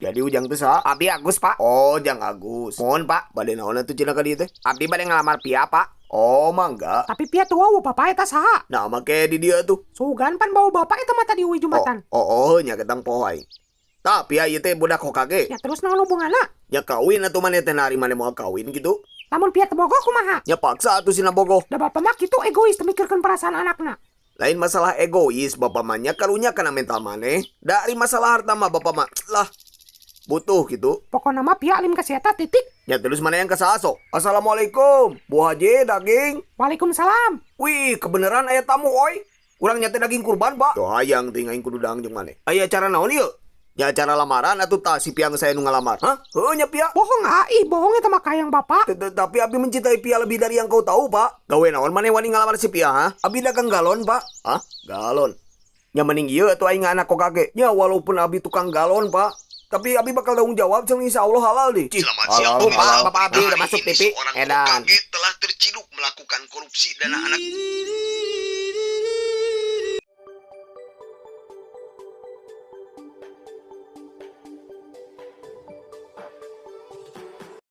Jadi Ujang teh saha? Abi Agus, Pak. Oh, Jang Agus. Mohon, Pak. Bade naon atuh cenah ka dieu teh? Abdi bade ngalamar Pia, Pak. Oh, mangga. Tapi Pia tuh wawuh, Bapak eta saha? Nah, make di dieu tuh. Sugan pan bau Bapak eta mah tadi uwi Oh, Jumatan. oh, nya ketang poho aing. Tapi ieu teh budak Hokage. Ya terus naon hubunganna? Ya kawin atuh maneh teh, nari maneh moal kawin gitu. Lamun Pia teu bogoh kumaha? Ya paksa atuh sina bogoh. Da Bapak mah kitu egois, teu mikirkeun perasaan anakna. Lain masalah egois Bapak mah, nya karunya kana mental maneh. Dari masalah harta mah Bapak mah lah butuh gitu. Pokona mah Pia alim ka si eta, titik. Ya terus mana yang ke sok? Assalamualaikum, Bu Haji, daging. Waalaikumsalam. Wih, kebenaran aya tamu oi. Urang nyate daging kurban, Pak. Tuh hayang ting aing kudu dang jeung maneh. Aya acara naon ieu? Ya acara lamaran atuh, tah si Pia saya nu ngalamar. Hah? Heuh nya Pia. Bohong ah, ih bohong eta mah kayang Bapak. Tapi Abi mencintai Pia lebih dari yang kau tahu, Pak. Gawe naon maneh wani ngalamar si Pia, ha? Abi dagang galon, Pak. Hah? Galon. Ya mending ieu atuh aing anak Hokage. Ya walaupun Abi tukang galon, Pak. Tapi Abi bakal tanggung jawab jeung insya Allah halal deh. Cih, Selamat siang, halal, Tuh, Pak, pemirsa. Bapak Abdi Hari udah masuk ini TV. seorang Edan. Hokage telah terciduk melakukan korupsi dana anak.